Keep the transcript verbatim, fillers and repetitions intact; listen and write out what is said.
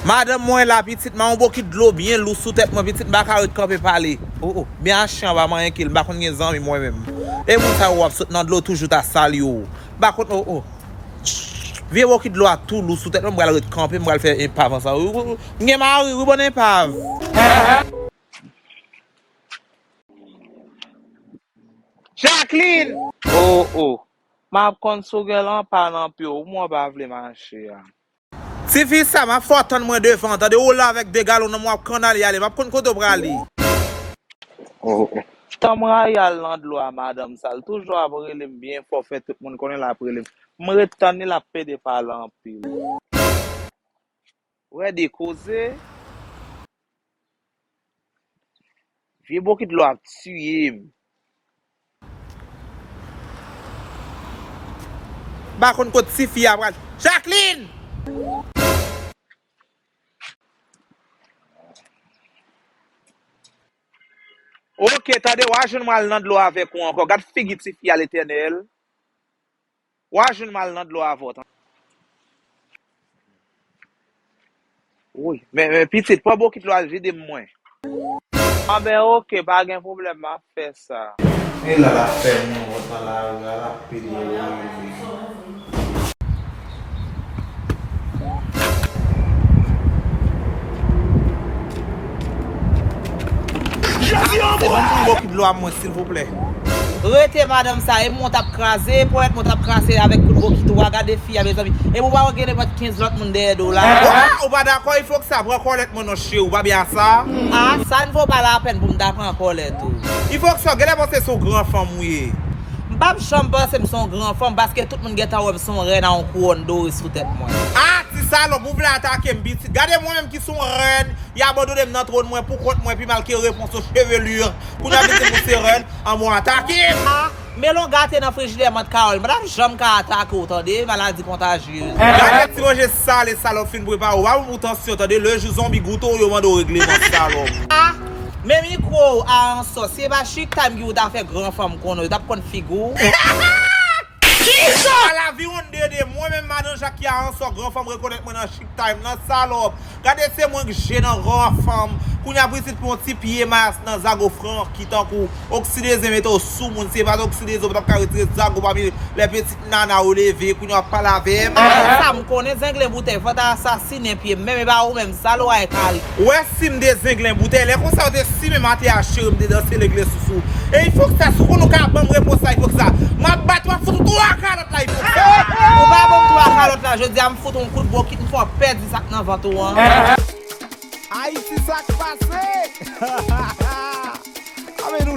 Madanm mwen la, pitit, m a yon bokit dlo byen lou sou tèt mwen, pitit, m pa ka ret kanpe pale. O, o, men a chen anba manyen ke l, m pa konn gen zanmi mwen menm. E moun sa yo w ap sot nan dlo toujou ta sal yo. M pa konn, o, o. Vye bokit dlo a tou lou sou tèt mwen, m pral ret kanpe, m pral fè enpav ansanm. Wi, wi, wi. M gen mari, wi, bon enpav. Jacqueline! O, o. M ap konn si w gen lanpa nan pye w, kòman w pa vle mache a? Tifi sa, m ap fè w tann mwen devan, tande, ou la avèk de galon nan men w ap kann ale, ale, m ap konn kote w prale. O, o. Tan m rayi al nan dlo a, madanm sa, l toujou ap rele m byen fò, fè tout moun konnen l ap rele m. M ret tann li, l ap pede pale anpil. Wè de koze. Vye bokit dlo ap tiye m. M pa konn kot tifi a pral. Jacqueline! Oke, tande, w a jwenn m al nan dlo avèk ou ankò. Gad figi tifi a, Letènèl. W a jwenn m al nan dlo avè w, tande. Wi, men, men pitit, pran bokit dlo al vide m mwen. Anben, oke, pa gen pwoblèm, m ap fè sa. E la l ap fè moun wont nan lari a, l ap pede rele. Se ban m pran bokit dlo a mwen, silvouplè. Rete, madanm sa, e mwen w t ap kraze, ponyèt mwen w t ap kraze avèk kout bokit ou a, gade fi a, mezanmi. E pou w pa wè gen nenpòt kenz lòt moun dèyè do w la. Wa, ou pa dakò, il faut que ça pran kòlèt mwen non cheri, ou pa byen a sa? A, sa n vo pa lapèn pou m ta pran kòlèt ou. Il faut que ça, genlè panse se yon gran fanm ou ye. M p ap janm panse m se yon gran fanm, paske tout moun gentan wè m se yon rèn a yon kouwòn dore sou tèt mwen. A, ti salòp, ou vle atake m, pitit. Gade mwen menm ki se yon rèn, y abandone m nan twòn mwen pou kont mwen, pi mal ke repons o chevelure. Kounye a vin di m ou se rèn, an mwen atake m. A, men longa te nan frijidè mant Kawòl, m pa t ap janm ka atake w, tande, maladi kontajyez. Gade ti manje sale, salòp fin prepare w. Pa bon pou tansyon, tande, lè jou zonbi goute w, yo mande w regleman, salòp. A, men mikwo w a ansò, si e pa Chic Time ki pou ta fè gran fanm konnen, yo t ap konn figi w. Kisa? Alaviwonn dede, mwen menm madan Jak ki a ansò, gran fanm rekonèt mwen nan Chic Time nan, salòp. Gade se mwen k je nan gran fanm. Kounye a pitit pou yon ti pye mayas nan zago franki tankou w. Oksideze mete w sou moun, si e pa t oksideze, w pa t ap ka retire zago pami lè pitit nana yo leve, kounye a w ap pale avè m. Sa m konnen, zenglen boutèy, fò ta asasinen pye m, men e pa ou menm, sal w ay kari. Wè si m de zenglen boutèy, lè konsa yo te simen m atè a cheri, m te danse legle sousou. E ifoksa, si w konn ou ka ban m repons la, ifoksa, m ap bat ou, m ap fout ou twa kalòt la, ifoksa. Ou pa ban m twa kalòt la, jodi a m fout ou yon kout bokit, m fè w pèdi sa k nan vant ou an. Ayiti, sa k pase? Amèn.